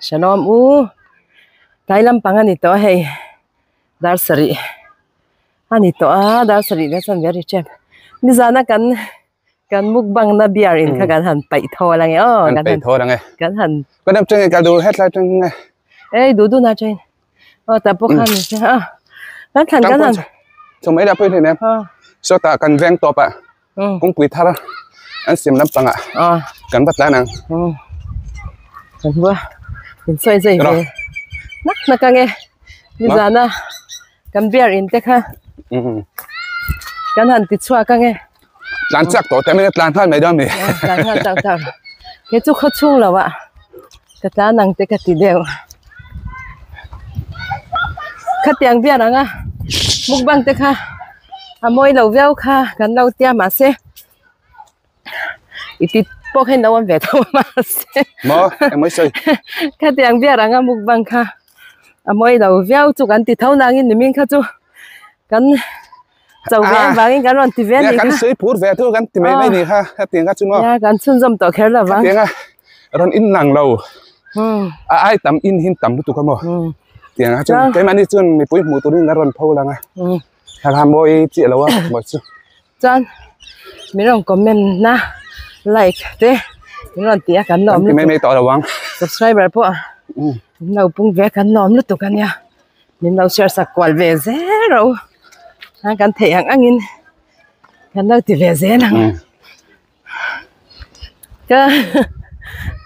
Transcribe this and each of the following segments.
Shalom u tlai lampang a ni tawh a hei dar sarih a ni tawh a dar sarih te chuan very tep nizana kan kan mukbang na beer in kha kan han paih thawl ange aw kan paih thawl ange kan han kan lam tang ka du hetlai tang nge ei du du na chain aw ta pawh khan ni se a kan thlan kan han chu mai la pui thei nem so ta kan veng tawp a kawngpui thar an siam lampang ah kan va tlan ang kan hua in sawi zai ve nak nak ange nizana kan beer in te kha kan han ti chhuak ange tlan chak tawh te mai tlan nghal mai dawn mi tlan nghal chak chak he chu khaw chhung lo ah ka tlan ang te ka ti deuh khatiang beer anga mukbang te kha a mawi lo viau kha kan lo tia mahse i ti pawh kha in lo awm ve tho mahse maw engmaw i sawi khatiang beer anga mukbang kha a mawi lo viau chu kan ti tho nangin nimin kha chu kan Cho ve em vangin kan rawn ti ve a nih kha. Kan sawi phur ve thu kan ti mai mai nih kha hetiang kha chu maw. Nia kan chhunzawm tawh kher lo vang. Hetiang a rawn in lang lo. A ai tam in hin tam lutuk a maw. Tiang a chuan keimahni chuan mipui hmuh turin kan rawn pho lang a. Thla kha mawi chiah lo a maw chu. Chuan min rawn comment na like te min rawn ti a kan lawm lutuk. Kan ti mai mai tawh lo ang. Subscriber pawh min lo pung ve a kan lawm lutuk a nia. Min lo share sak kual ve zel ro a kan theih ang angin kan lo ti ve zel ang ka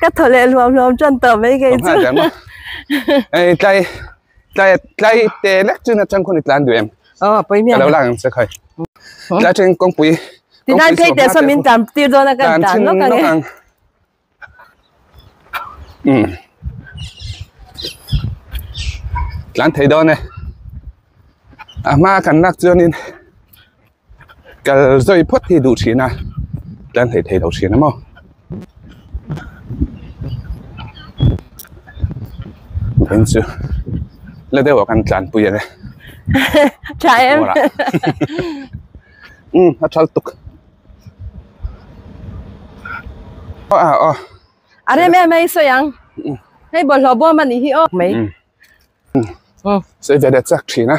ka thaw leh hluam hluam tan tawh mai kei chu ei tlai tlai tlai te lek chu na chang khun i tlan duh em aw pawimawh ka lo lang ang che khai tlai teng kawngpui tinai phei te saw min tlan tir dawn a kan tlan lawk ang e. Um tlan thei dawn e a hma kan lak chuanin kal zawi phawt hi duh thin a tlan thei thei lo thin a maw then chu la deuh ah kan tlan pui ang e tha em um a thal tuk. A rem em mai sawi ang hei bawlhhlawh bawm a nih hi aw mai sawi ve leh chak thin a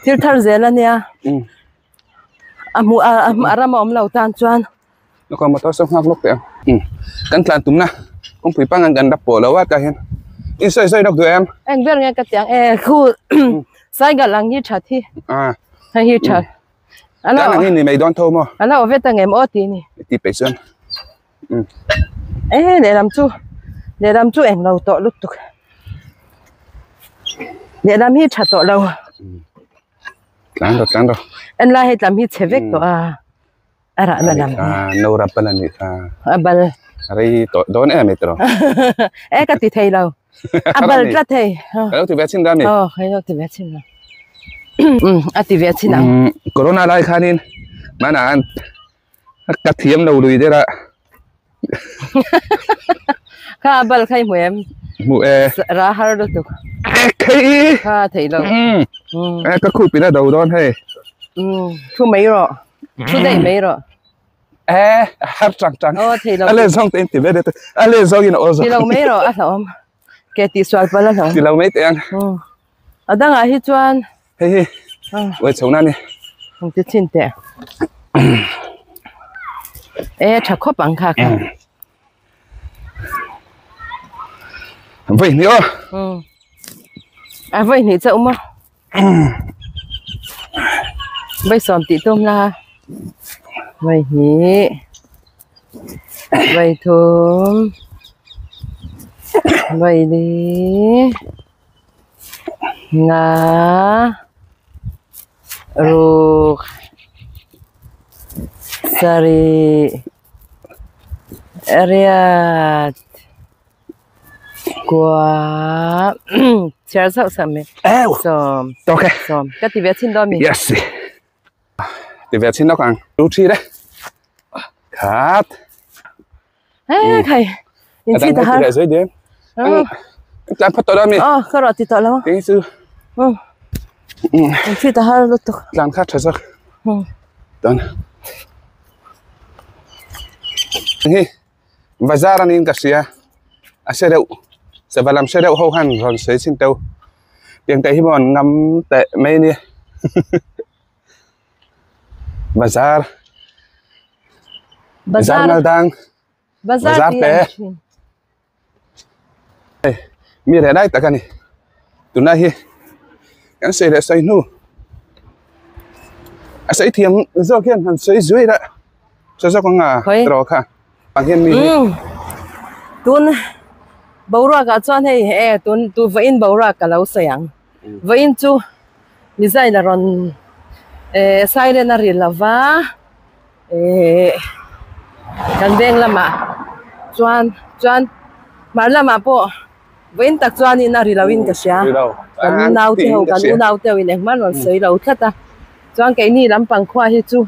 thil thar zel a nia a hmuh a ram a awm lo tan chuan lawk motor saw nghak lawk teh ang kan tlan tumna kawngpui pangngai kan rap pawh lo a tah hian in sawi sawi lawk duh em eng ber nge ka ti ang e khu cycle ang hi that hi hei hi that Alo. Tan ang ni mai dawn tho maw? Alo vet ang em aw ti ni. Ti pe chuan. Um. Eh lehlam chu lehlam chu eng lo tawh lutuk. Lehlam hi tha tawh lo. Tlan ro tlan ro. En lai hei tlam hi chhe vek tawh a. A rah na lam hi. No rap bal ani kha. A bal. Rei tawh dawn em ai tawh. Eh ka ti thei lo. A bal tlat hei. Ka lo ti ve chin da mi. Aw, ka lo ti ve chin lo. Um, a ti ve chin ang. Um, corona lai khanin mana an ka thiam lo lui dera. Kha a bal khai hmu em? Hmu e. Ra har lutuk. E khei. Kha thei lo. Um. E ka khup ina do dawn hei. Um, thu mai rawh. Thu dei mai rawh. E har chang chang. Aw thei lo. A le zawng te in ti ve det. A le zawng in aw zawng. Ti lo mai rawh a hlauhawm. Ke tih sual pal a hlauhawm. Ti lo mai teh ang. A dangah hi chuan. Hei hi. Uai chho na ni. Ang ti chin teh. E tha khawp ang kha kha. Voi hnih aw. A voi hnih chauh maw. Vai sawm tih tum la vai hnih vai thum vai li nga ruk sarih riat. Kua chhiar zauh zauh mai. Sawm. Okay. Sawm. Ka ti ve chin dawn mi. Yes. Ti ve chin lawk ang. Two three le. Khat. Eh khai. In chi ta har. Ti ve zui dim. Tlan phawt tawh dawn mi. Oh, ka rawh ti tawh lo. Ting chu. In chi ta har lutuk. Tlan kha tha zawk. Don. Hi. Bazar anin ka hria. A hre deuh sava lam hre deuh ho khan rawn sawi chhin teuh tiang te hi maw an ngam teh mai ania bazar bazar ngal dang bazar te hei mi reh lai tak a ni tunlai hi kan sawi leh sawi hnu a sawi thiam zawk hian han sawi zui la sawi zawk ang a tiraw kha ang hian mi hi tun boruak ah chuan hei e tun tu vawiin boruak ka lo sawi ang vawiin chu missile a rawn eh siren a ri lova. Ehh kan veng lamah chuan chuan hmar lamah pawh vawiin tak chuanin a ri loin ka hria kan unau te ho kan unau te ho in engmah an rawn sawi lo tlat a chuan keini lampang khua hi chu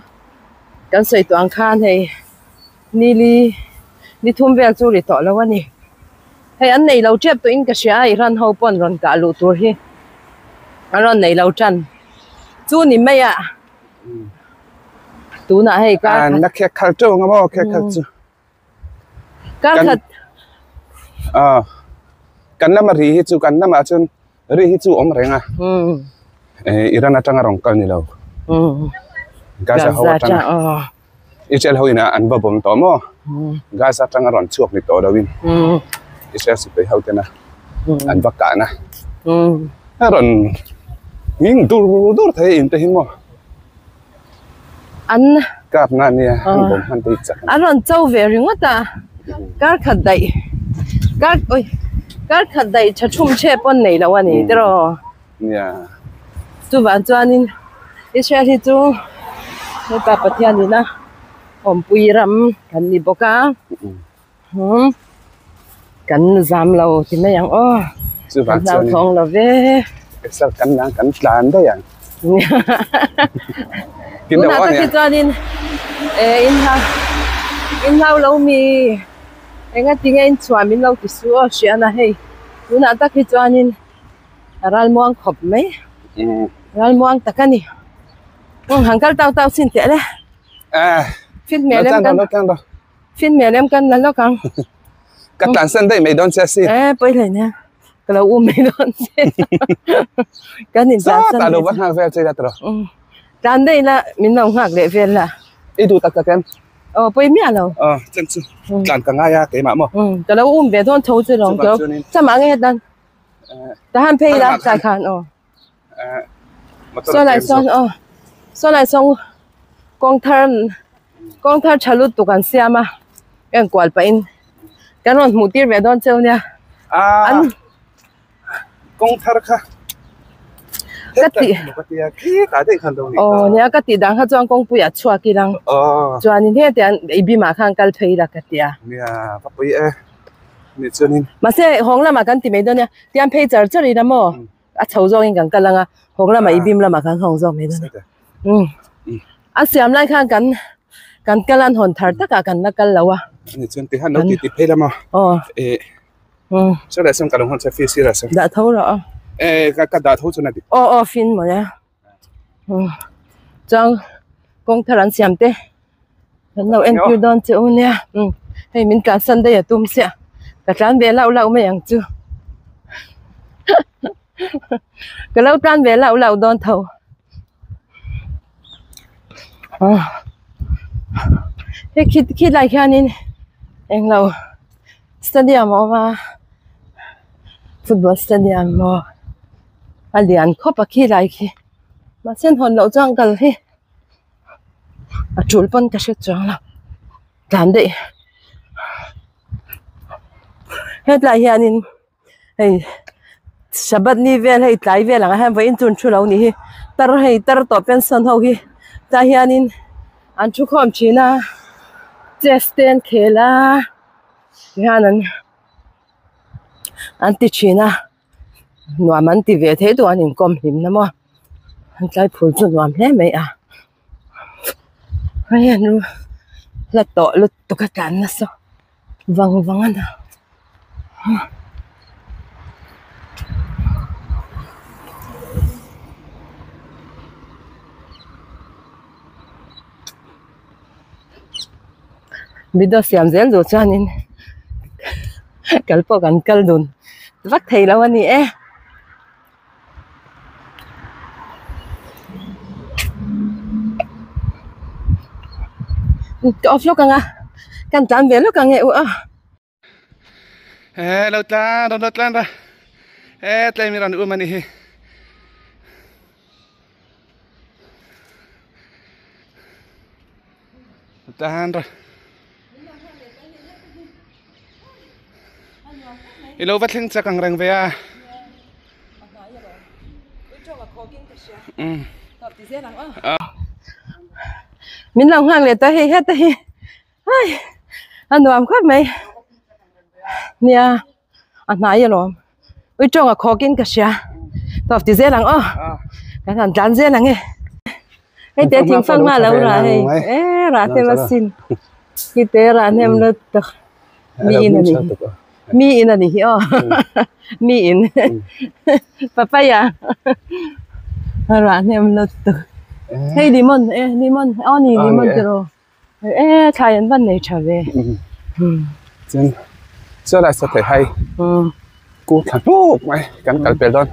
kan sawi tawh ang khan hei nili ni thum vel chu ri tawh lo a ni hei an nei lo tep tawhin ka hria a Iran ho pawh an rawn kah luh tur hi an rawn nei lo tan chu ni mai a. Tunah hei kar khat. Na khek khal teuh ang maw khek khal chu. Kar khat. Ah. Kan lama ri hi chu kan lamah chuan ri hi chu awm reng a. Eh Iran atanga rawn kal ni lo. Gaza ho atanga. Israel ho in an va bawm tawh maw. Gaza atanga rawn chhuak ni tawh lo in. Israel sipai ho tena an va kahna. A rawn nghing dur dur thei in te hi maw. An kap na ania an bawm hman te hi chak an rawn cho ve ringawt a kar khat daih kar oi kar khat daih tha thum che pawn nei lo a ni tiraw nia chuvang chuanin Israel hi chu heta Pathian ina awmpui ram kan ni bawk a. Umm kan zam lo ti mai ang aw chuvang kan hlauthawng lo ve Excel kan nang kan tlan daih ang tunah tak hi chuanin eh in hlau in hlau lo mi enga tinge in chhuah min lo ti su aw hriat a hei tunah tak hi chuanin ralmuang khawp mai ralmuang tak a ni han kal tau tau chin teh le fit hmel em kan. Fin hmel em kan la lawk ang. Ka tlan san daih mai dawn che si. Eh pawi hlei nia. Ka lo um mai dawn che. Kan in tlan san. Ta lo va nghak vel che la tro. Tlan daih la min lo nghak leh vel la. I duh tak tak em? Aw pawi miah lo. Aw chen chu tlan ka ngai a keimah maw. Ka lo um ve dawn tho che lawng tawp. Chama nge hetan. Ta han phei la tlai khan aw. Saw lai sawn aw saw lai sawn kawng thar kawng thar tha lutuk an siam a en kual pah in kan rawn hmuh tir ve dawn cheu nia an kawng thar kha ka tih aw nia ka tih dan kha chuan kawngpui ah chhuak ilang chuanin hetiang ei bim ah khan kal phei la ka ti a nia ka pui e ni chuanin mahse hawng lamah kan ti mai dawn nia tiang phei char char ila maw. A chho zawngin kan kal ang a, hawk lamah i bim lamah khan hawng zawk mai dawn a. Umm a siam lai khan kan kan kal an hawn thar takah kan la kal lo a. Ani chuan ti han lo ti ti phei lama. Aw. Eh. Umm. Sir leh sam ka lo hawn che fi sir a sam. Dah tho rawh a. Eh ka ka dah tho chuan a dik. Aw aw fin mawle. Umm chuan kawng thar an siam te kan lo entir dawn che u nia umm hei min tlan san daih a tum chiah ka tlan ve lauh lauh mai ang chu ka lo tlan ve lauh lauh dawn tho ah hei khi khilai khianin englo stadium a awm a football stadium maw a lian khawp a khilai khi mahse an hawn loh chuan kal hi a tul pawn ka hre chuang lo tlan daih hetlai hianin hei Shabbat ni vel hei tlai vel ang ah hian vawiin chu an thu lo nih hi tar hei tar tawh pension ho hi tah hianin an thu khawm thin a chess te an khel a tihian an an ti thin a. Nuam an ti ve thei duh an inkawm hlim na maw an tlai phul chu nuam hle mai a hei an la tawh lutuk a tlan nasa vang vang a na video siam zel duh chuanin. Kal pawh kan kal dun vak thei lo a ni e. Ka off lawk ang a, kan tlan ve lawk ang e u a. He lo tlan rawn lo tlan ra he tlem i rawn um a nih hi. Tlan ra. I lo va thleng chak ang reng ve a. Min lo nghak leh ta hei heta hi. Ai a nuam khawp mai nia a hnai alawm ui tawng a khawk in ka hria tawp ti zel ang aw kan han tlan zel ang e hei te thing fang hma lo rah hei e rah hnem asin hi te rah hnem lutuk mi in ani mi in ani hi aw mi in papaya rah hnem lutuk hei lemon e lemon aw ni lemon tiraw. E thlai an van nei tha ve. Chuan chuan lai saw thei hai ku thla hnuk mai kan kal pel dawn.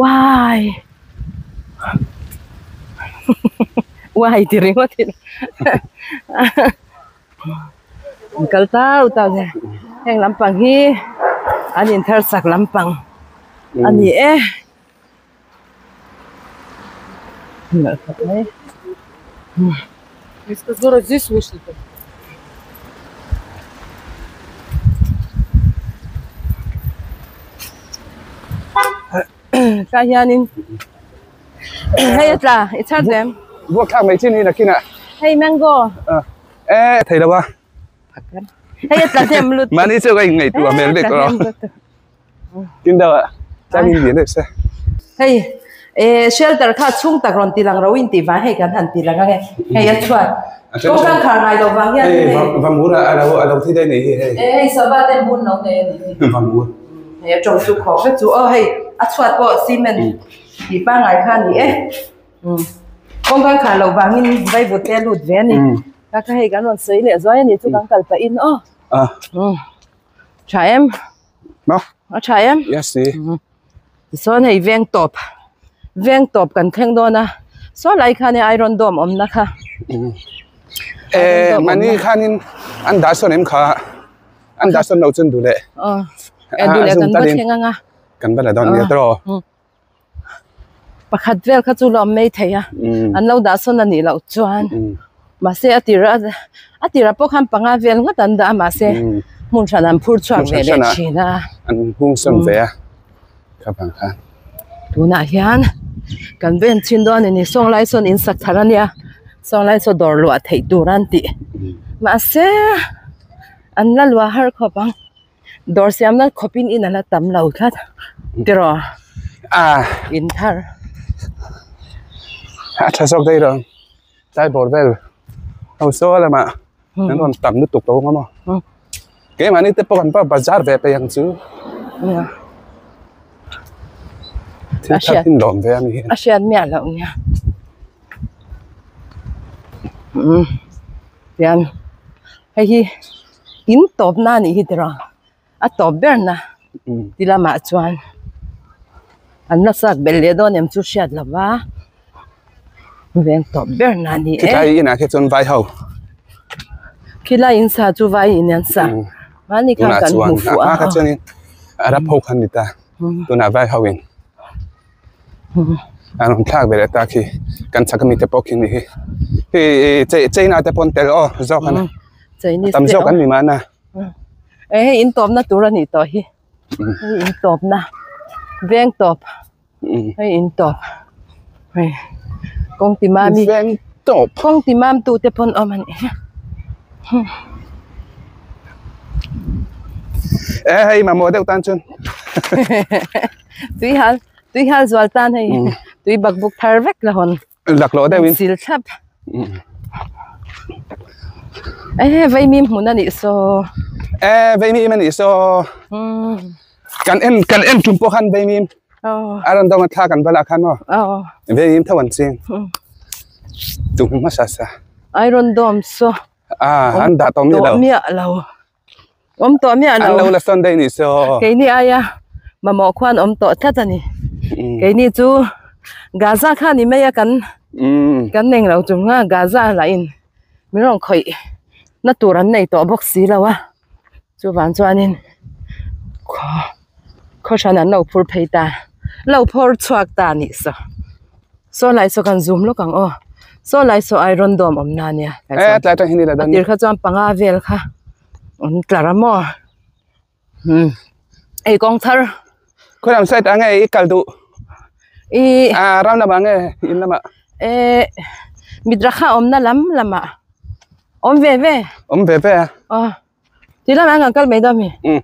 Uai uai ti ringawt in an kal tau tau nia heng lampang hi an inthar sak lampang a ni e. Tah hianin hei a tla i chhar tlem. Buak thlak mai chin hi nakinah. Hei mango. E thei lo a. Hei a tla hnem lut. Mahni chu ka inngaihtuah hmel bik rawh. Tin deuh ah chang in lian deuh se. Hei eh shelter kha chhung tak rawn ti lang ro in tih vang hei kan han ti lang ang e. Hei a chhuat. Kawng khan khar ngai lo vang hian hei. Hei va mur a lo a lo thi daih nei hi hei. Eh hei sava ten bun lo nei a ni hi. Va mur. Hei a tawng chu khawk vek chu aw hei a chhuat pawh cement tih pangngai kha a ni e. Kawng kan khar lo vangin vaivut te a lut ve a ni. Ka kha hei kan rawn sawi leh zuai a ni chu kan kal pah in aw. Tha em? No. A tha em? Yes si. Tichuan hei veng tawp veng tawp kan thleng dawn a saw lai khan e iron dome awmna kha. Eh mani khanin an dah sawn em kha an dah sawn lo chuan duh leh. Aw eh duh leh kan va thleng anga. Kan va la dawn nia tawh. Pakhat vel kha chu lawm mai thei a an lo dah sawn a nih loh chuan mahse a tir a tirah pawh khan panga vel ngawt an dah a mahse hmun hran an phur chhuak ve leh thin a an hung sawn ve a kha vang khan tunah hian kan ven chin dawn a ni sawnglai sawn in sak thar a nia sawnglai saw dawr luah theih tur an tih mahse an la luah har khawp ang. Dawr siamna khawpin in a la tam lo tlat tiraw ah in thar a tha zawk daih rawh tlai bawr vel ho saw lamah an rawn tam lutuk lo ang a maw keimahni te pawh kan va bazar ve peih ang chu thil thar hi lawm ve a ni a hriat miah loh nia tian hei hi. In tawp na anih hi tiraw a tawp ber na ti lamah chuan an la chak belh leh dawn em chu hriat lo va veng tawp ber na a ni e. Khilai inah khi chuan vai ho. Khilai in sa chu vai in an sa mahni khan kan hmu fuh a. Tunah chuan a hma kha chuanin Arab ho khan ni ta tunah vai ho in an rawn thlak ve leh ta khi kan chhak ami te pawh khi ni hi hei China te pawh an tel aw zawk a Chinese tam zawk an ni mahna e hei in tawpna tur a nih tawh hi hei in tawpna veng tawp hei in tawp hei kawng ti mami veng tawp kawng ti mam tu te pawn awm a ni e hei mamawh deuh tan chuan tui hal tui hal zual tan hei tui bakbuk thar vek la hawn Laklawh deuhin. Sil thlap. E vaimim hmun a nih saw. E vaimim a nih saw. Kan en kan en tum pawh khan vaimim. A rawn dawng a thla kan vala khan maw. Vaimim tho an ching. Tum hmasa sa. Iron dome saw. A an dah tawh miah lo. Miah lo. Awm tawh miah lo. An lo la sawn daih nih saw. Keini aia mamawh khuan awm tawh tlat a ni. Keini chu Gaza kha ni mai a kan kan neng lo chung a Gaza lah in min rawn khawih na tur an nei tawh bawk si lo a. Chuvang chuanin khaw khaw hran an lo phur phei ta lo phawr chhuak ta a nih saw. Saw lai saw kan zoom lawk ang aw. Saw lai saw iron dome awmna a nia. Eh tlai atang hian i la dan. A tir kha chuan panga vel kha an tlar a maw. Hmm ei kawng thar. Khawi lam side ah nge i kal duh? I Ah ram lamah nge in lamah? Eh mitrakha awmna lam lamah awm ve ve. Awm ve ve a. Aw. Ti lamah an kal mai dawn mi? Um.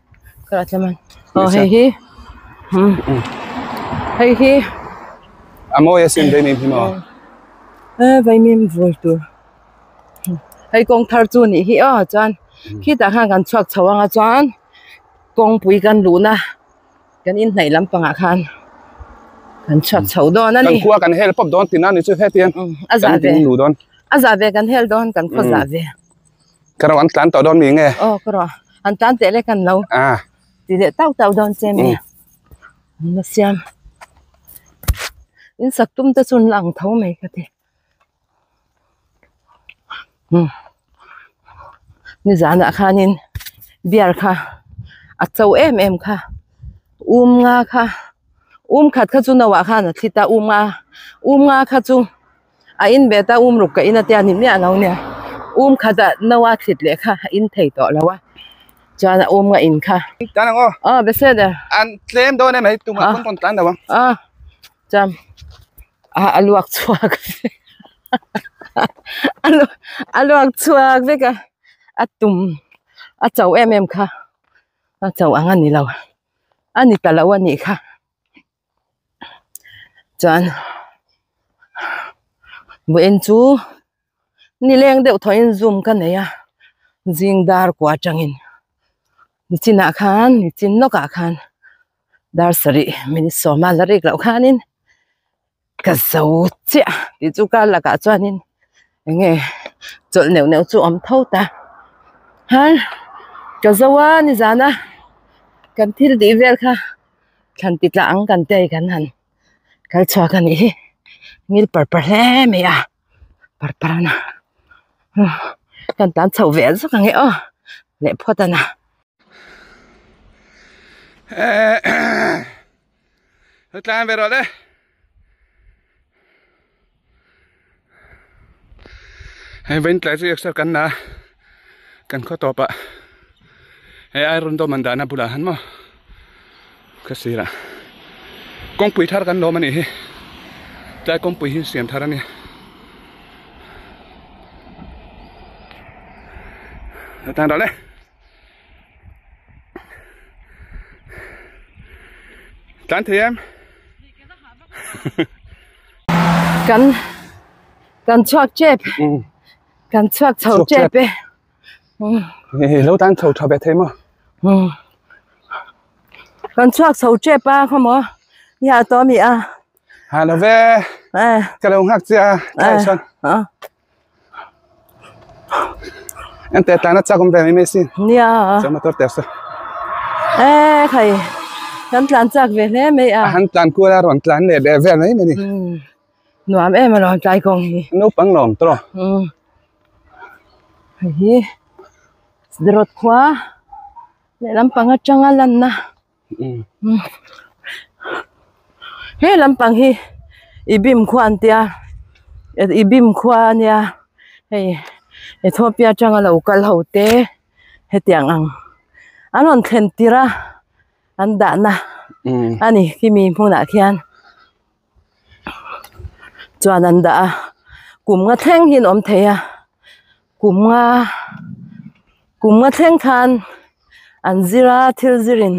Ka la thlem an. Aw hei hi. Um. Hei hi. A mawi asin vaimim hi maw? Eh vaimim vawi tur. Hei kawng thar chu nih hi aw chuan khitah khan kan chhuak chho anga chuan kawngpui kan luhna kan inhnaih lampangah khan kan chhuak chho dawn a ni. Kan khua kan hel pawp dawn tina ni chu hetiang a zah ve luh dawn. A zah ve kan hel dawn kan khaw zah ve. Ka ro an tlan tawh dawn mi nge? Aw ka ro an tlan teh le kan lo ti leh tauh tauh dawn che mi. An la siam in sak tum te chu an la ang tho mai ka ti. Nizanah khanin beer kha a cho em em kha um nga kha um khat kha chu no ah khan a thlit a um nga um nga kha chu a in ve ta um ruk ka in a tia ni miah lo nia um khat ah no a thlit leh kha a in thei tawh lo a chuan a um nga in kha Tan ang aw. Aw beseder. An tlem dawn em hei tumah pawn rawn tlan lo ang. Aw chuan. A a luak chhuak vek a a luak chhuak vek a a tum a cho em em kha a cho ang a ni lo a ni ta lo a nih kha chuan vawiin chu nileng deuh thawhin zoom ka nei a zing dar kua atangin nichinah khan nichin lawkah khan. Dar sarih minute sawma la rik loh khanin ka zo chiah tih chu kar lakah chuanin eng nge chawlh neuh neuh chu awm tho ta han ka zo a nizana kan thil tih vel kha thlan ti tla ang kan te kan han kal chhuak a nih hi ngil par par hle mai a par par a na kan tan chho ve zawk ang e aw leh phawt a na. Tlan ve rawh le. Hei vain tlai chu exer kan na kan khaw tawp ah hei iron dome an dahna bulah han maw ka sirah kawngpui thar kan lawm a nih hi tlai kawngpui hi siam thar a ni. Tlan rawh le. Tlan thei em? Kan kan chhuak tep. Kan chhuak chho tep e. Lo tan chho tha ve thei maw? Kan chhuak chho tep a khawmaw ni a tawh mi a. Ha lo ve. Ka lo nghak che a. Tlai chuan. En te tlan a chak awm ve mai mai sin. Nia. Chuan motor te saw. E khai kan tlan chak ve hle mai a. A han tlan kual a rawn tlan leh leh vel mai mai ni. Nuam em alawm tlai kawng hi. Naupang lawm tawh. Hei hi Rawt khua lehlam pang atanga lanna. He lampang hi i bim khua an tia i bim khua a nia hei Ethiopia atanga lo kal ho te hetiang ang an rawn thlen tirh a an dahna a ni khimi hmunah khian chuan an dah a kum nga thleng hi an awm thei a kum nga kum nga thleng khan an zir a thil zirin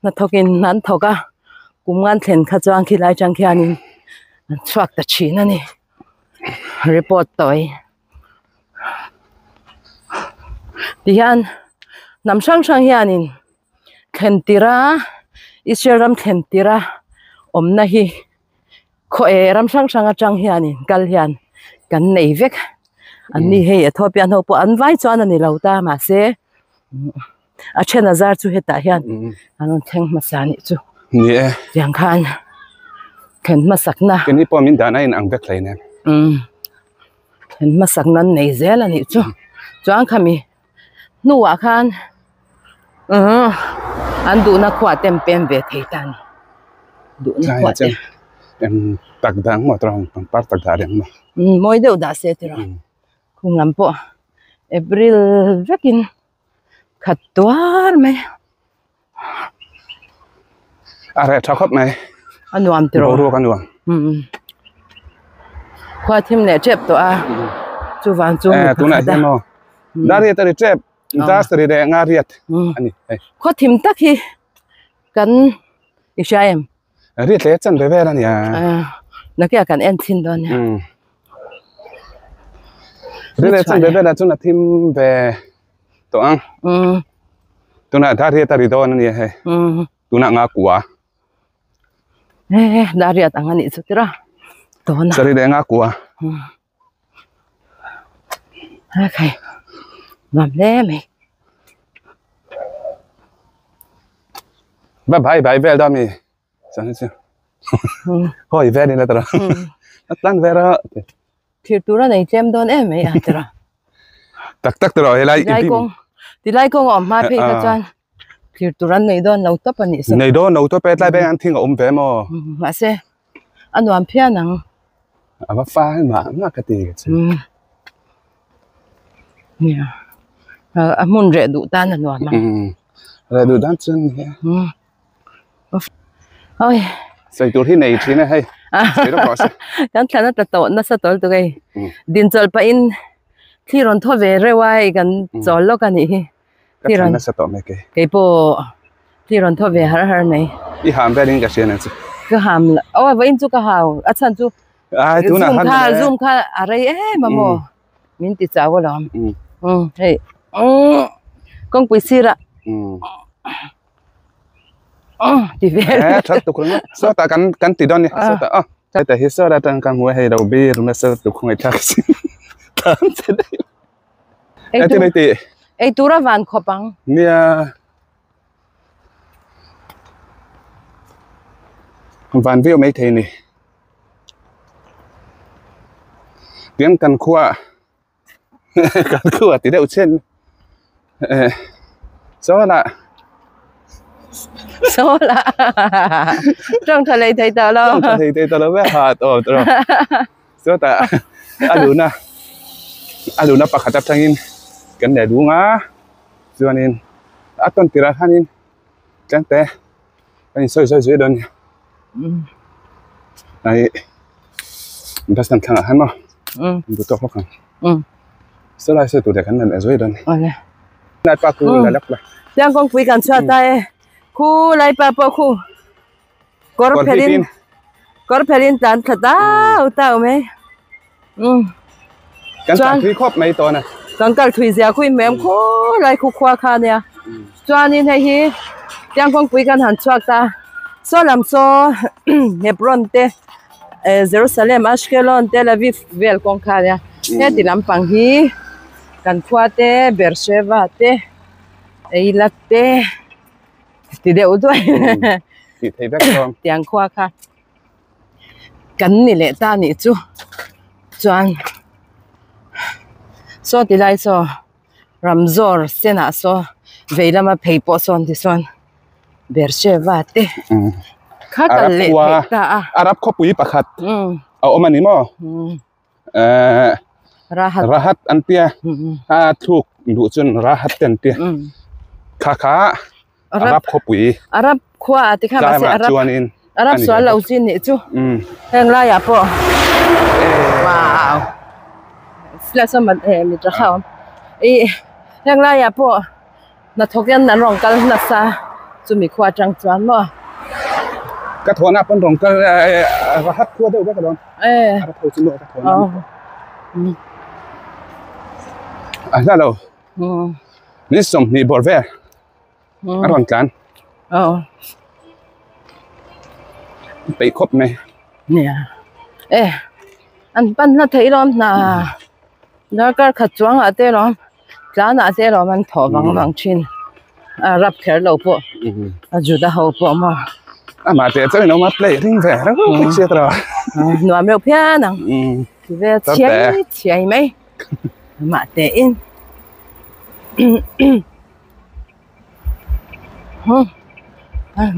hnathawkin an thawk a kum nga an thlen kha chuan khilai atang khianin an chhuak ta thin a ni report tawi tihian hnam hrang hrang hianin. Thlen tirh a Israel ram thlen tirh a awmna hi khaw eh ram hrang hrang atang hianin kal hian kan nei vek an ni hei Ethiopian ho pawh an vai chuan a ni lo ta mahse. A then a zar chu hetah hian an rawn thleng hmasa a nih chu. Ni e. Tiang khan thlen hmasakna. Keini pawh min dan a inang vek hlei nen. Umm thlen hmasakna an nei zel a nih chu. Chuan khami hnuah khan umm an duhna khuah te an pem ve thei ta a ni. Duhna khuah te. Eng tak dang maw tawng pangpar tak dah reng maw. Umm mawi deuh dah se tiraw. Khum lam pawh April vekin khat tuar mai. A reh tha khawp mai. A nuam tiraw. Boruak a nuam. Umm khua thim leh tep tawh a chuvang chu Eh tunah hian maw dar riat a ri tep dar sarih leh nga riat a ni hei. Khua thim tak hi kan i hria em? Riat leh chan ve vel a nia. Nakiah kan en chhin dawn nia. Riat leh chan ve velah chuan a thim ve tawh ang. Tunah dar riat a ri dawn a nia hei. Tunah nga kua. He dar riat ang a nih chu tira. Tawna. Sarih leh nga kua. Okay. Nuam hle mai. Ba bhai bhai vel da mi. Sang chu. Hoi vel in la tara. Tan vera. Thir tura nei tlem dawn em mai a tara. Tak tak tara helai i bim. Tilai kawng awm hma phei kha chuan thir tur an nei dawn lo tawp a nih saw. Nei dawn lo tawp e tlai beng an thing a awm ve maw. Mahse a nuam phian ang. A va fai mah mah ka ti ka chu. Nia a hmun reh duh tan a nuam ang. Reh duh dan chuan ni e. Oi. Sawi tur hi nei thin a hei. Sawi rawk rawh se. Kan thlan a tla tawh nasa tawl tuk hei. Din chawlh pahin thli rawn thaw ve reuh a hei kan chawl lawk a nih hi. Ka thlan nasa tawh mai kei. Kei pawh thli rawn thaw ve har har mai. I ham velin ka hria nen chu. Ka ham la aw vawiin chu ka hau a chhan chu Ai tunah zoom kha zoom kha a rei em a maw min ti chau alawm. Hei kawngpui sirah. Ti vel. Eh that tuk ringawt sawtah kan kan ti dawn ni sawtah aw. Heta hi sawt atang ka hmu a hei lo bir nasa tuk khawngaih thlak sin tan che daih. Ei tur ti. Ei tur a van khawp ang. Nia. Van viau mai thei ni. Tiang kan khua kan khua ti deuh chen eh saw lah saw lah tawng tha lei thei tawh lo tawng tha lei thei tawh lo ve ha tawh tawh sawtah a luna a luna pakhat atangin kan leh lung a chuanin a tawn tirah khanin tlangte kan insawi sawi zui dawn a ni hei bus stand thlangah khan maw bu tawk bawk ang saw lai sawi tur leh kan la leh zui dawn a ni lai pa khu la lak la tiang kawngpui kan chhuat ta e khu lai pa pawh khu kawr phelhin kawr phelhin tlan thla tau tau mai Kan tlan thui khawp mai tawn a. Kan kal thui zia khui mem khaw lai khu khua kha nia. Chuanin hei hi tiang kawngpui kan han chhuak ta. Saw lam saw Hebron te Jerusalem Ashkelon Tel Aviv vel kawng kha nia. Heti lampang hi kan khua te Beersheva te Eilat te ti deuh duai. Tih thei vek dawn. Tiang khua kha. Kan ni leh ta nih chu chuan saw ti lai saw ramzawr senah saw vei lama phei pawh sawn ti sawn Beersheva te kha kal leh theih ta a Arab khawpui pakhat a awm a ni maw eh Rahat Rahat an tia a thluk duh chuan Rahat te an tia kha kha Arab khawpui Arab khua ah ti kha mahse Arab chuanin Arab sual lo chin nih chu heng laiah pawh wow flash a mat eh mit rakha awm ih heng laiah pawh hnathawk hian an rawn kal nasa chumi khua atang chuan maw ka thawhna pawn rawn kal rahat khua deuh vek alawm Arab ho chu maw ka thawhna a hla lo ni sawmhnih bawrh vel a rawn tlan peih khawp mai nia e an pan hla theih lawm hna darkar khat chuangah te lawm tlanah te lawm an thawh vang vang thin. Arab kher lo pawh a Juda ho pawh maw. Amah teh chuan in awm a play ring ve reng bawk sia tawh. Nuam reuh phian ang. Ti vel chhiai chhiai mai. Amah teh in.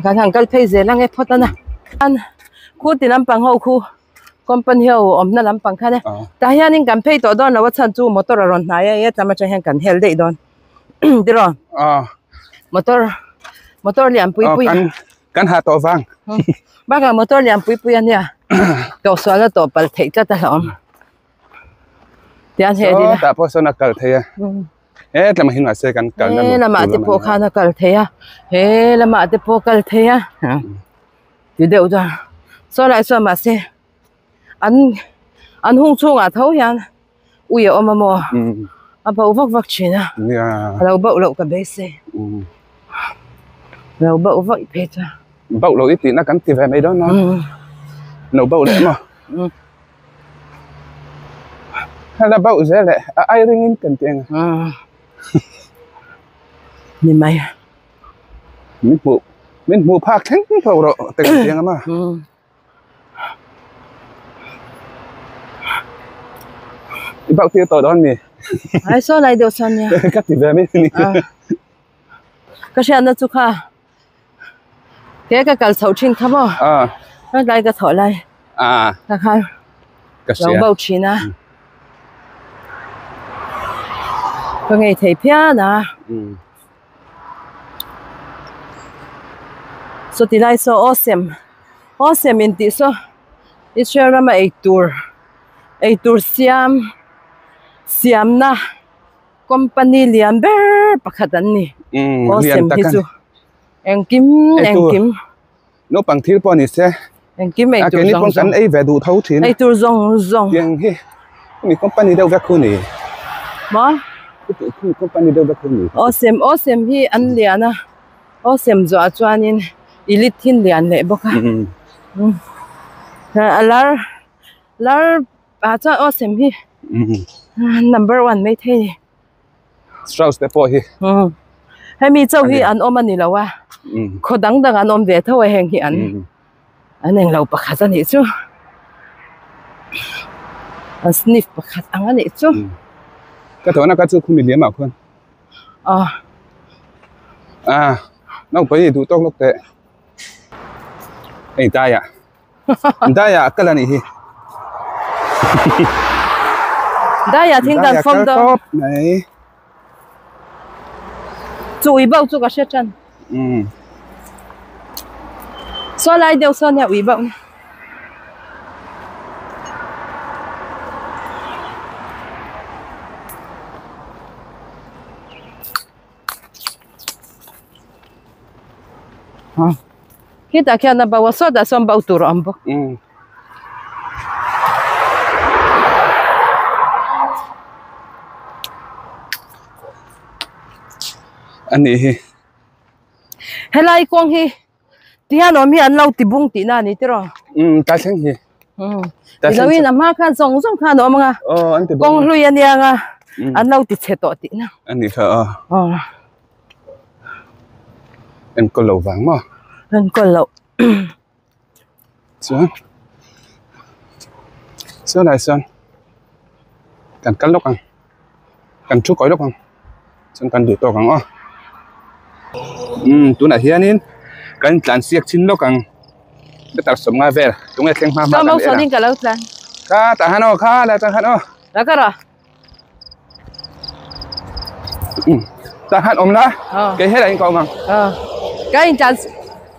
Kan han kal phei zel ang e phawt a na. Khu ti lampang ho khu. Company ho awmna lampang khan e. Tah hianin kan phei tawh dawn lo a chhan chu motor a rawn hnai a e tlam atang hian kan hel daih dawn tiraw motor motor lian pui pui kan kan ha tawh vang bakah motor lian pui pui ania tawh sual a tawh pal theih tlat a hlauhawm tian he dil a tah pawh sawn a kal thei a he tlama hi mahse kan kalna he lamah te pawh khan a kal thei a he lamah te pawh kal thei a. Ti deuh chuan saw lai chuan mahse an an hung chhungah tho hian ui a awm a maw a bauh vak vak thin a a lo bauh loh ka beisei a lo bauh vak phei chuan bauh loh i tihna kan ti ve mai dawn a lo bauh leh maw hala bauh zel leh a ai ringin kan ti ang ni mai. Min hmuh min hmuh phak thleng tho rawh te kan chiang a ma. I bauh tir tawh dawn mi? Ai saw lai deuh sawn nia. Ka ti ve mai ni. Ka hriatna chu kha ke ka kal chhoh thin kha maw? Ka tlai ka thawh lai. Ka khan lo bauh thin a. Ka ngei thei phian a. Saw ti lai saw awsem awsem in tih saw Israel rama eitur eitur siam siamna company lian ber pakhat an ni awsem hi chu engkim engkim naupang thil pawh ni se engkim eitur zawng zawng kan ei ve duh tho thin eitur zawng zawng tiang hi mi company deuh vek khu ni maw mi company deuh vek khu ni awsem awsem hi an lian a awsem zuah chuanin ilit thin lian leh bawk a a lar lar ah chuan awsem hi number one mai thei ni. Strauss te pawh hi. Hemi chauh hi an awm a ni lo a. Khaw dang dang an awm ve tho a heng hi an an englo pakhat a nih chu. An sniff pakhat ang a nih chu. Ka thawhna ka chu khumi liam ah khuan. Ah naupang hi duh tawk lawk teh. Hei daiah. Daiah kal a nih hi. Daiah thing kan fawm dawn. Daiah kal tawp mai. Chu ui bauh chu ka hre tan. Saw lai deuh saw nia ui bauh nia. Khitah khian a bauh a sawtah sawn bauh tur a awm bawk. A nih hi. Helai kawng hi tihian awm hi an lo ti bung tihna a ni tiraw? Umm ta thleng hi. Umm tiloin a hma khan zawng zawng khan a awm ang a. Aw an ti bung. Kawng hlui a nia ang a an lo ti chhe tawh tihna. A nih kha aw. Aw. Enkawl lo vang maw? Enkawl loh. Chuan chuan ah chuan kan kal lawk ang kan thu kawi lawk ang chuan kan duh tawk ang aw umm tunah hianin kan tlan siak chin lawk ang meter sawmnga vel tunge thleng hma hma kan en ang kha tah khan aw kha la tah khan aw. Tah khan awm la kei helai in ka awm ang. Ka in tlan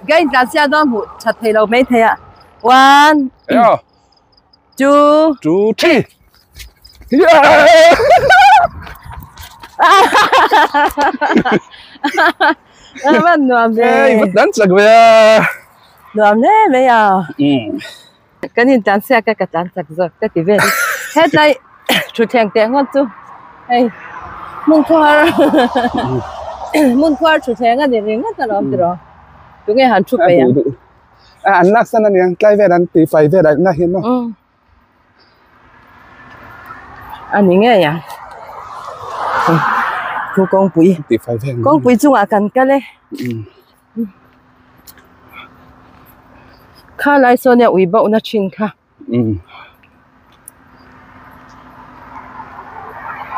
ka in tlan sia dawn hmuh that thei lo mai thei a one two two three Man nuam ve ei vat dan chak ve a nuam hle mai a Kan in tlan siak a ka tlan chak zawk ka ti vel hetlai thutthleng teh ngawt chu hei hmun khuar hmun khuar thutthleng a ni ringawt alawm tiraw tunge han thu peih ang a an lak san aniang tlai vel an tih fai vel ah na hian maw a ni ngei ang. Khu kawngpui kawngpui chungah kan kal e kha lai sawn nia ui bauh na thin kha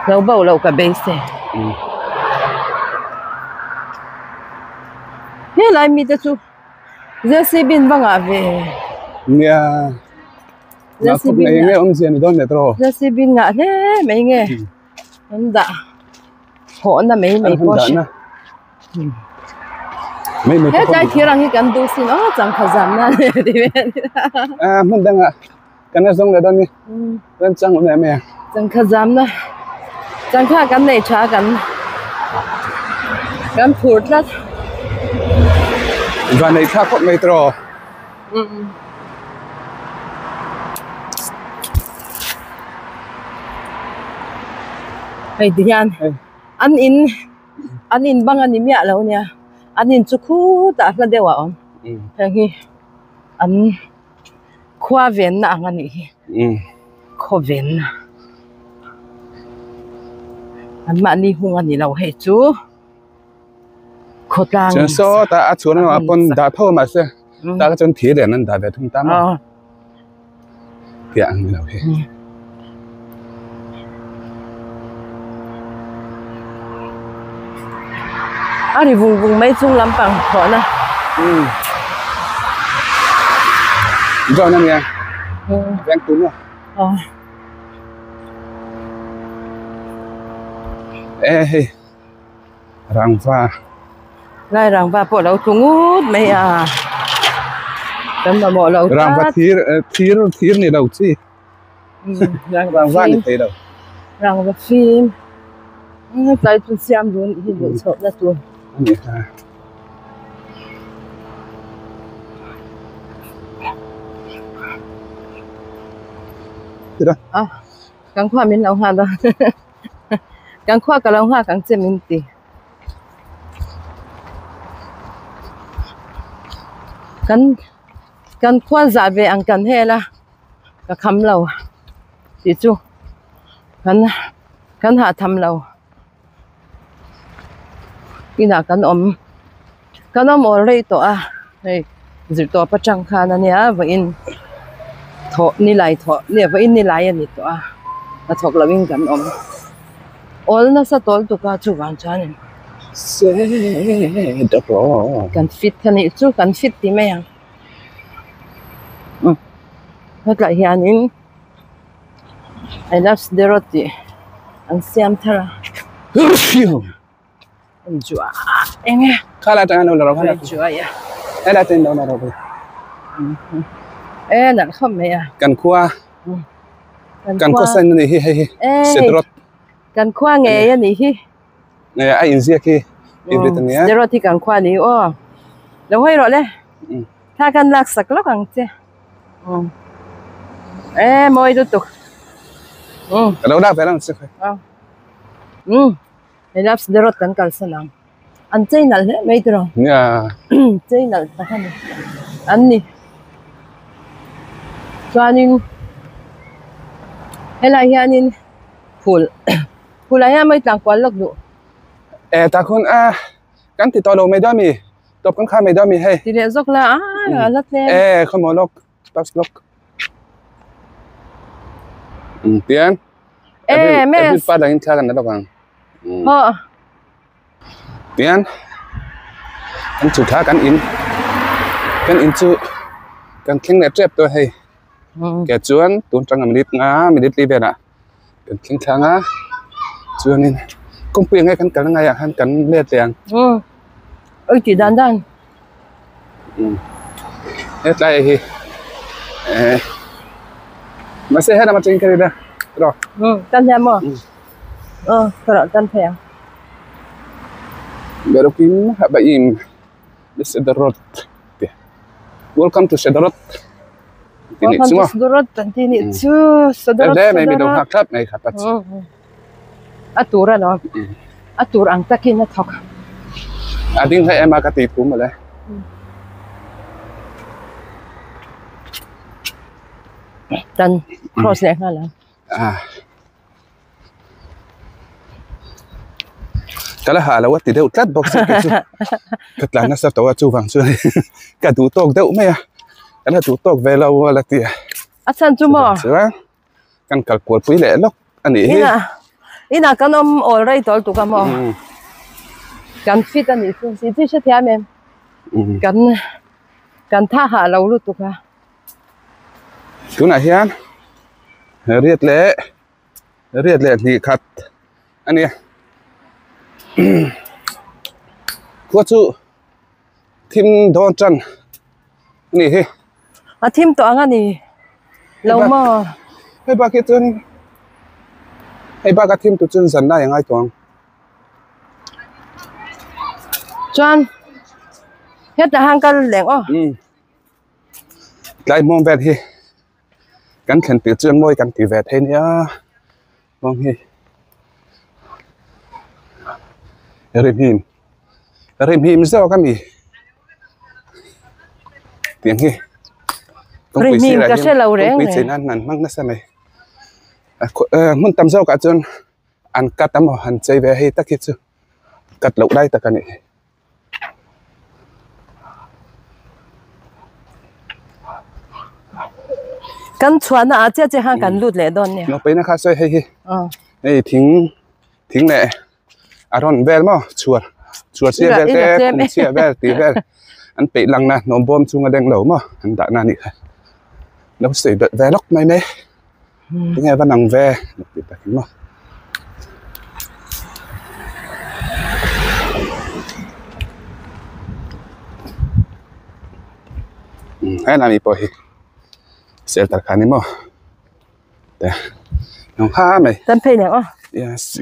lo bauh loh ka beisei helai mite chu J_C_B in va ngah ve nia J_C_B nge awmzia ni dawn leh tawh J_C_B in ngah hle mai nge. An dah thawhna mai mai pawh hre he tlai thir ang hi kan duh sin aw changkha zam na le ti ve a hmun dangah kan la zawng leh dawn ni remchang awm em em changkha zam na changkha kan nei tha kan kan phur tlat van nei thlak khawp mai tawh Hei ti hian an in an in bang a ni miah lo nia an in chu khutah hla deuh a awm heng hi an khua venna ang a nih hi khaw venna an mahni hung a ni lo hei chu. Khawtlang Chuan sawtah a chhuan lamah pawn dah tho mahse tah kha chuan thir lian an dah ve thung ta maw piah ang ni lo hi. A ri vung vung mai chung lampang thawhna. Drone a nia veng tun a. E hei. Rangva. Lai rangva pawh lo tlu ngut mai a. Kan mamawh lo tlat. Rangva thir thir thir ni lo chi. Rangva ni thei lo. Rangva fim. Tlai chu siam dun hi duh chhoh na tur. Ani kha. Tira. Ah, kan khua min lo nghal a. Kan khua ka lo nghak ang che min ti. Kan kan khua zah ve ang kan hel a ka kham lo tih chu kan kan hahtham lo inah kan awm kan awm awl rei tawh a hei zirtawp atang khan ania vawiin thawh nilai thawh vawiin nilai a ni tawh a hnathawk lohin kan awm. Awl nasa tawl tuk a chuvang chuanin kan fit a nih chu kan fit ti mai ang hetlai hianin I love Sderot tih an siam thar a eng nge e nalh khawp mai a kan khua Kan khua sign a nih hi hei hi Sderot. Kan khua ngei a nih hi. Nge a inziak hi Ibrit a nia. Sderot hi kan khua a ni aw. Lo hawi rawh le. Thla kan lak sak lawk ang che. E mawi lutuk. Ka lo lak ve lang che. Hei love Sderot kan kalsan ang. An chei nalh hle mai tiraw. Nia. Chei nalh tak a ni. An ni. Chuanin helai hianin phul phulah hian mai tlang kual lawk duh. E takhun a kan ti tawh lo mai dawn mi tawp kan khar mai dawn mi hei. Ti leh zawk la a a la tlem. E khawmaw lawk pass lawk. Tian. E mes. Every part angin thla kan la lawk ang. Haw. Tian kan chu thla kan in kan in chu kan thleng leh tep tawh hei ke chuan tun tanga minute nga minute li velah kan thleng thlang a chuanin kawngpui ang nge kan kal a ngaiah khan kan let leh ang. Oi tih dan dan. Hetlai hi eh mahse helam atangin ka rin a rawh. Tan hian maw? Aw ka rawh tan phei ang. Berukin habaim Sderot tih welcome to Sderot tih nih chu maw. Welcome to Sderot an tih nih chu Sderot Sderot. Hle mai mi lo nghak thlap mai kha pat. A tur a lo a tur ang takin a thawk. A ding hle em a ka tih thu mawle. Tan cross leh nghal ang. Ah. Ka la hah lo a ti deuh tlat bawk si kei chu. Ka tlan nasa tawh a chuvang chuan ka duh tawk deuh mai a. Ka la duh tawk ve lo a la ti a. A chhan chu maw? Chuan kan kal kual pui leh lawk a nih hi. Inah inah kan awm awl rei tawl tuk a maw? Kan fit a nih chu si chi hrethiam em? Kan kan tha hah lo lutuk a. Tunah hian riat leh riat leh hnih khat a nia khua chu thim dawn tan a nih hi. A thim tawh ang a ni lo maw? Hei bak hi chuan hei bak a thim tur chuan zan lai a ngai tawh ang. Chuan hetah hian kal leng aw. Tlai hmawng vel hi kan thlen tir chuan mawi kan ti ve thei nia hmawng hi rim him rim him zawk a mi tiang hi kawngpui sirah hian kawngpui chei nan an hmang nasa mai hmun tam zawk ah chuan an cut a maw an chei ve hei tak hi chu cut loh lai tak a ni. Kan chhuahna ah chiah chiah khan kan lut leh dawn nia. Naupangna kha sawi hei hi. Hei thing thing leh a rawn vel maw chhuar chhuar chhia vel te khum chhia vel tih vel an peih lang na hnawm bawm chunga leng lo maw an dah na anih kha. Lo sawi belh ve lawk mai mai. Tinge va nang ve tih takin maw. He lami pawh hi shelter kha a ni maw te nung ha mai. Kan phei leh aw. Yes.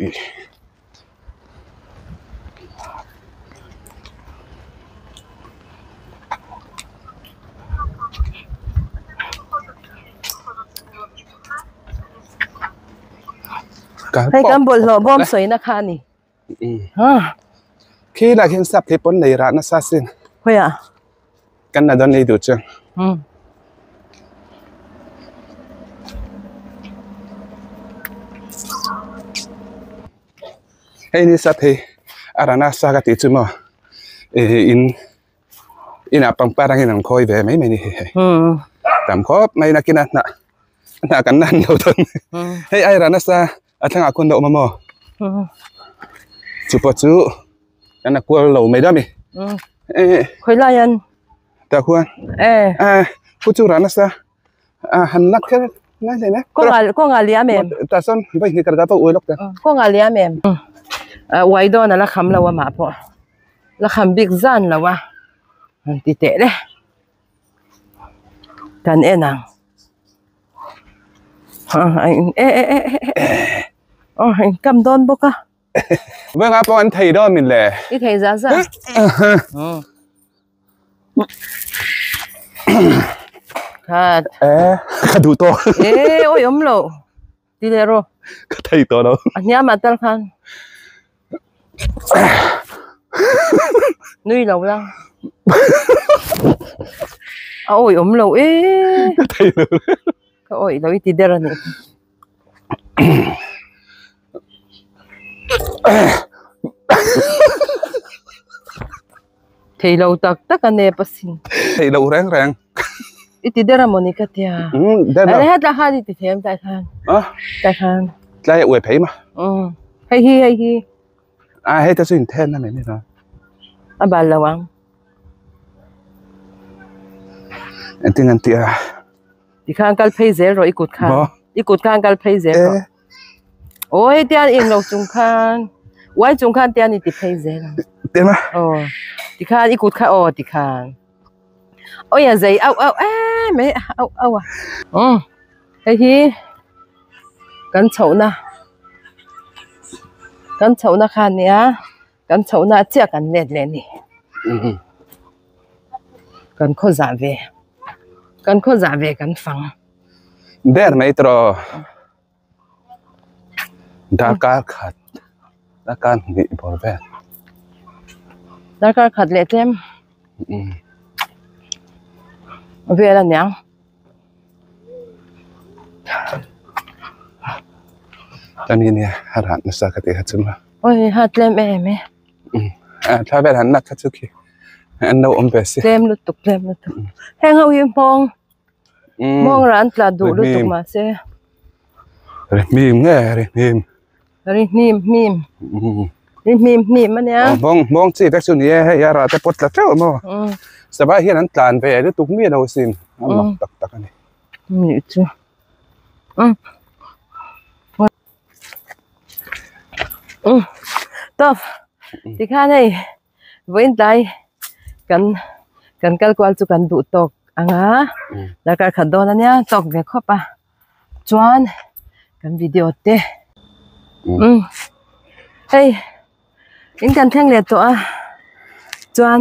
Hei kan bawlhhlawh bawm sawina kha a ni. Khi lah hian sap hi pawn nei rah nasa sin. Khawiah? Kan la dawn lei duh chuan. Hei ni sap hi a rana sa ka tih chu maw ih in inah pangpar angin an khawi ve mai mai a ni hei tam khawp mai nakin a hnah hnah kan la han lo dawn hei ai rana sa a thlangah khawn a awm a maw chu pawh chu kan la kual lo mai dawn a ni khawi lai an tah khuan pu chu rana sa. A han lak kher ngai hle ne. Kawngah kawngah liam em? Tah sawn vawi hnih kar pawh uai lawk ta. Kawngah liam em? Uai dawn a la kham lo a mah pawh. La kham bik zan lo a. Han ti teh le. Kan en ang. E e e e. Aw in kam dawn bawk a. Vengah pawh an thei dawn min le. I thei za za. Khat. Eh, ka duh tawh. Eh, oi awm lo. Ti leh rawh. Ka thei tawh lo. A hniam ah tal khan. Nui lo la. A oi awm lo e. Ka thei lo. Ka oi lo i ti der a nih. Thei lo tak tak a nep asin. Thei lo reng reng. I ti der a mawni ka tia. Um, der lo. Are hetla khan i ti them tlai khan. Ah. Tlai khan. Tlai a uai phei ma. Um. Hei hi hei hi. Ah, hei te chu in then na mai ni la. A bal lo ang. Engtin an ti a. Tikhan kal phei zel rawh i kut khan. I kut khan kal phei zel rawh. Aw hei tian eng lo chung khan uai chung khan tian i ti phei zel ang. Te ma. Aw tikhan i kut kha aw tikhan. Oi a zei au au em mai au au a. Umm hei hi kan chhohna kan chhohna kha ania kan chhohna chiah kan let leh a ni. Kan khaw zah ve kan khaw zah ve kan fang. Ber mai tawh darkar khat darkar hnih bawr vel. Darkar khat leh tlem vel a niang. Tani nia a rat nasa ka tih kha chu ma. Oi ha tlem em e. Thla vel han lak kha chu khi an lo awm ve si. Tlem lutuk tlem lutuk. Heng ho hi hmawng hmawng rah an tla duh lutuk mahse. Ri hnim nge ri hnim. Ri hnim hnim. Ri hnim hnim ania. Hmawng hmawng chi te chu ni e hei a rah te pawh tla teuh maw. Savai hian an tlan ve lutuk mi lo sin a mak tak tak a ni. Nih chu. Tawp tikhan hei vawiin tlai kan kan kal kual chu kan duh tawk ang a darkar khat dawn ania tawk ve khawp a chuan kan video te hei in kan thleng leh tawh a chuan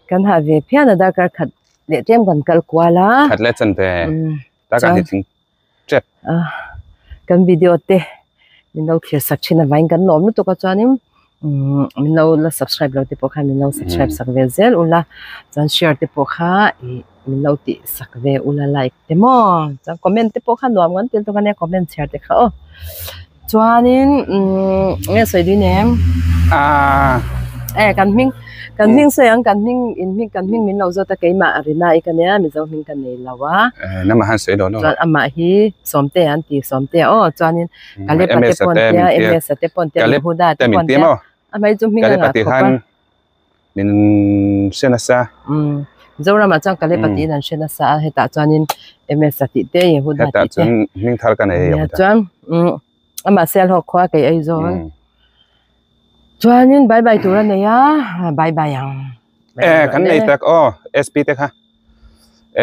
kan hah ve phian a darkar khat leh tlem kan kal kual a khat leh chan ve darkar hnih thing tep. Kan video te min lo thlir sak thin avangin kan lawm lutuk a chuanin umm min lo la subscribe lo te pawh khan min lo subscribe sak ve zel ula chuan share te pawh kha ih min lo tih sak ve ula like te maw chuan comment te pawh kha nuam kan tel tawk ania comment chhiar te kha aw chuanin umm nge sawi dun em e kan hming Kan hming sawi ang kan hming in hming kan hming min lo zawt a keimah a rina i ka nia Mizo hming ka nei lo a. Namah han sawi lo lo. Chuan amah hi Sawmtea an ti Sawmtea aw chuanin Kalepa te pawn tia MS-a te pawn tia Yehuda te pawn tia amah hi chu hming a ngah khawp a. Min hre nasa. Mizoramah chuan Kalepa tiin an hre nasa a hetah chuanin MS-a tih te Yehuda tih te. Hetah chuan hming thar ka nei a Yehuda. Chuan amah Sialhawk khua kei Aizawl. Chuanin bye bye tur a nei a, bye bye ang. E, kan nei tak aw, SP te kha.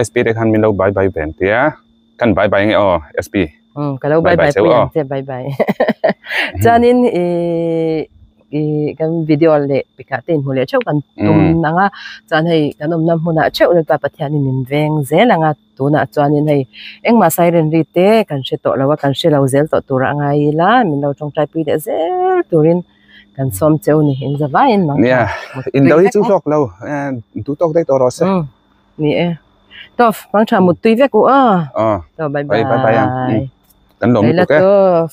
SP te khan min lo bye bye ven tia. Kan bye bye nge aw, SP. Um, ka lo bye bye pui ang che, bye bye. Chuanin i i kan video leh pikah te inhmu leh theuh kan tum ang a. Chuan hei kan awmna hmunah theuh Lalpa Pathianin min veng zel ang a. Tunah chuanin hei engmah siren ri te kan hre tawh lo a, kan hre lo zel tawh tur a ngai ila, min lo tawngtai pui leh zel turin kan sawm cheu ni, in za vaiin mang Nia, in lo hi chu hlawk lo, duh tawk daih tawh rawh se. Ni e, tawp mang tha mut tui vek u a. Aw, bye bye. Bye bye ang, kan lawm lutuk e. Tawp.